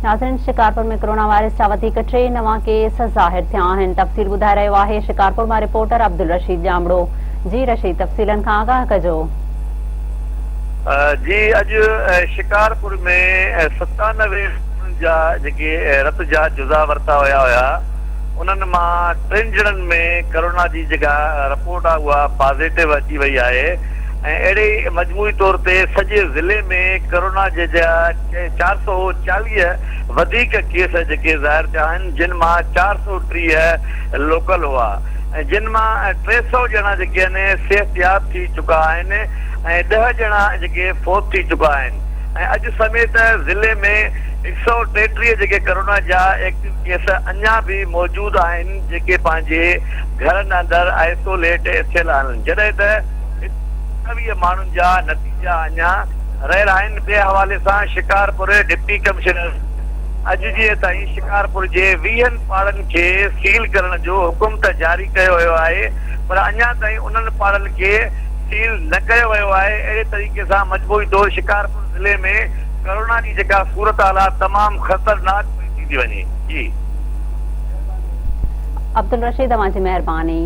ناظرين Shikarpur ۾ corona virus جا وڌيڪ ٽي نوان ڪيس ظاهر ٿيا آهن تفصيل ٻڌائي رهيو آهي شڪارپور مان رپورٽر عبدالرشيد ڄامڙو جي رشيد تفصيلن کان آگاهه ڪجو. جي اڄ شڪارپور ۾ 97 ماڻهن جا جيڪي رت جا جزا ورتا ويا هيا انهن مان ٽن ڄڻن ۾ ڪرونا جي جيڪا رپورٽ آهي اها پازيٽو اچي وئي آهي ۽ اهڙي ئي مجموعي طور تي سڄي ضلعي ۾ ڪرونا جي جا 440 وڌيڪ ڪيس جيڪي ظاهر ٿيا آهن جن مان 430 لوڪل هئا ۽ جن مان 300 ڄڻا جيڪي آهن صحتياب ٿي چڪا آهن ۽ ڏهه ڄڻا جيڪي فوت ٿي چڪا آهن ۽ اڄ سميت ضلعي ۾ 133 جيڪي ڪرونا جا ايڪٽو ڪيس اڃا به موجود آهن جيڪي پنهنجي گهرن اندر آئسوليٽ ٿيل آهن جڏهن ته هتي 29 ماڻهن جا نتيجا اڃا رهيل آهن ٻئي حوالي سان شڪارپور ڊپٽي ڪمشنر اڄ ڏينهن تائين شڪارپور جي ويهن پاڙن کي سيل ڪرڻ جو حڪم ته جاري ڪيو ويو آهي پر اڃا تائين انهن پاڙن کي سيل نه ڪيو ويو آهي اهڙي طريقي سان مجموعي طور شڪارپور ضلعي ۾ ڪرونا جي جيڪا صورتحال آهي تمام خطرناڪ پئي ٿيندي وڃي جي. عبدالرشيد اوهان جي مهرباني.